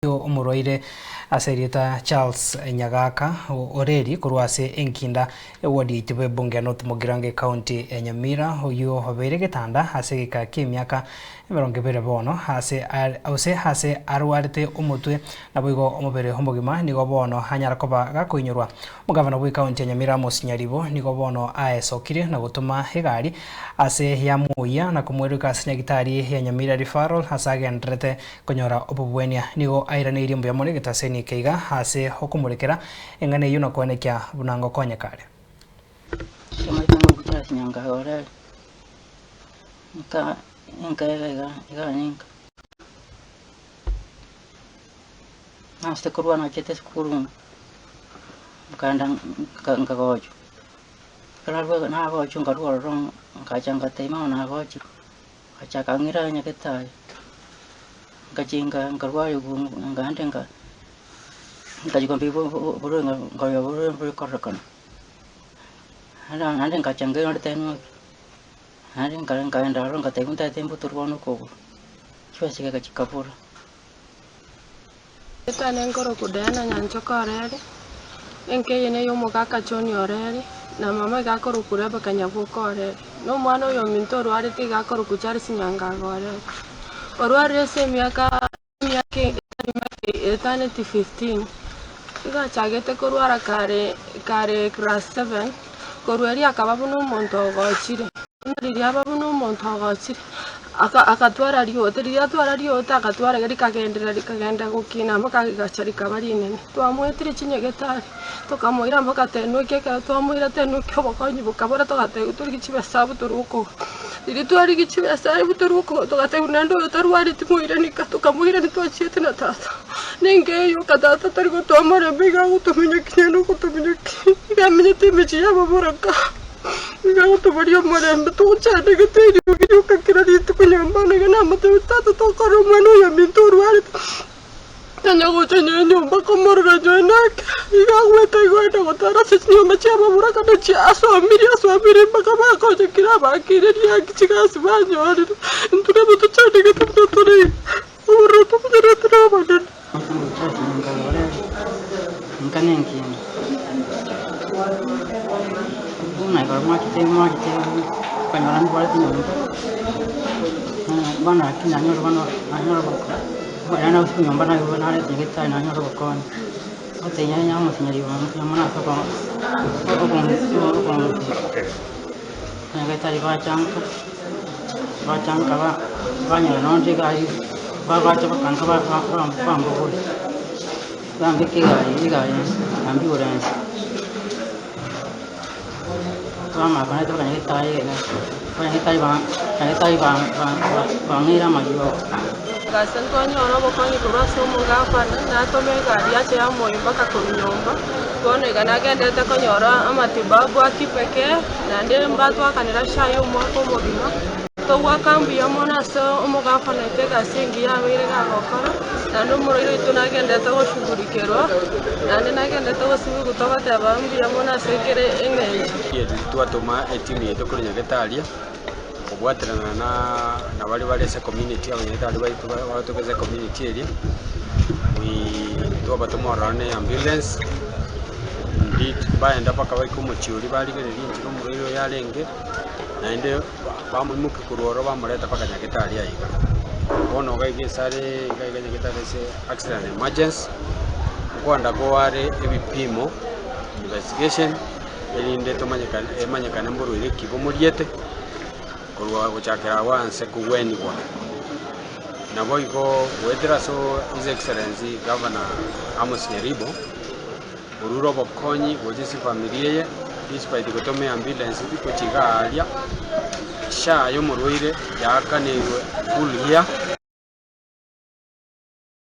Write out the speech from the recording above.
Omorwaire ase erieta Charles Nyagaka Oreri korwa ase enkinda eward ya Itibo ebunge ya North Mugirango ecounty ya Nyamira oyio obeire getanda ase egeka kiemiaka 20 bono ase gose ase arwarete omotwe naboigo omobere omogima nigo bono anyara koba gakoinyorwa. Omogavana bwe county ya Nyamira Amos Nyaribo nigo bono aesokire na gotoma egari ase yamoyia na komoeroka ase nyagitari ya Nyamira Referral ase agendererete Konyora obobwenia nigo airaneirie mbuya mono egetaseni eke iga ase okomorekera eng'ana eyio na koenekia buna ngokonyeka are. Chiamaete ng'o Charles Nyangaga orere, nka enka iga iga iga ninka. Nase korwa nachete esukuru nkaenda nka nkagochwa, ekero narwa nagochwa nkarwa ororo nkacha ngateba mama nagochire. Agachaka ang'ira nyagetari, ngachia nka nkarwariwa naende nka nkachia kombigwa oborwaire nkarora oborwaire mbori kororekana, naende naende ngacha nkairora tenoki, naende nka nkaenda ororo ngatebigwa ntagete mbutorwe bono okogoro, chibesa chigaika chikabora. Etane nkoroku Diana Nyanchoka Oreri, enka eye neye omogaka John Oreri, na mama iga akoroku Rebecca Nyaboke Oreri, na omwana oyo ominto orwarete iga akoroku Charles Nyangaga Oreri. Orwarire ase emiaka emiaka etari meke etaneti 15, iga achagete korwara kare kare class seven, korwa erio akaba buna omonto ogochire. Buna riria aba buna omonto ogochire, aka akatwara riote, riria atwara riote akatwara iga rikagenderera rikagenda gokina mpaka rigacha rikaba rinene. Twamoetire chinyagetari, tokamoira mpaka tenuki ekero twamoira tenuki obokonyi bokabora togatebigwa torigie chibesa abwo torwe okogwa. Riria twarigia chibesa abwo torwe okogwa togatebigwa naende oyo tarwareti moirani ka, tokamoirani twachiete na tata. Ninki eyoka tata tari gotoa omorembe iga agotominyokia naende ogotominyokia, iga amenyete emechie y'ababoraka. Nigo agotoboria omorembe, tochandegete eriogi rioka kera rituko nyomba nigo namotebia, Tata tokore omwana oyo ominto orwarete, tanya gocha nyowe nyomba komorora nyowe nake, iga agwete igo aende gotara ase chinyomba chi'ababoraka na chia asomire asomire mpaka bakonyekire abakeire riaki chigasi banyorire, intwe nabo tochandegete buna tore iga, obororo tobunyarete nobonene. Nka nenkinda, buna ekero mwachete mwachete okanyora mbwarete nyomba, bono lakini nanyora bono nanyora yaani ase nyomba nareta nyagetari nanyora obokonyi, gotebia onye omotinyeri mbuya mono ase nyagetari bacha nka. Bacha nka banyora nonde egari, bacha bakanka bambogoria, bambeka egari egari ambulance, bamanya kondeta mpaka nyagetari iga, nyagetari nyagetari bang'eire amariogo. Gose ntwanyora obokonyi korwa ase omogafana, natome egari yache yamoyia mpaka korwa nyomba, bono iga nagenderete konyora amatibabu a kipekee, naende mbatwakanera SHA ya omwaka omogima, togoaka mbuya mono ase omogafana oito egasi engiya abeire gagokora, naende omorwaire oito nagenderete goshughulikerwa, naende nagenderete gosibigwa togoteba mbuya mono ase kera eng'encho. Twatoma etimu yaito korwa Nyagetari. Kobwaterana na na baria bare ase ecommunity abanyagetari baito bagotoka ase ecommunity eria, we twabatoma ororo na eambulance, indeed baenda mpaka baika omochie oria barigereria enchera omorwaire oyo arenge, naende bamoimokia korwa ororo bamoreta mpaka nyagetari aye iga. Bono iga iga ase are iga iga nyagetari ase accident and emergency, nkoenda koare ebipimo, investigation. erinde tomanyekane emanyekane mborwaire ki bomoriete korwa gochakera agwo anse kogwenigwa. Naboigo goetera ase His Excellency Governor Amos Nyaribo, orure obokonyi gocha ase efamiri eye despite gotoma eambulance gochia iga aria, SHA ya omorwaire yaakaneirwe full here.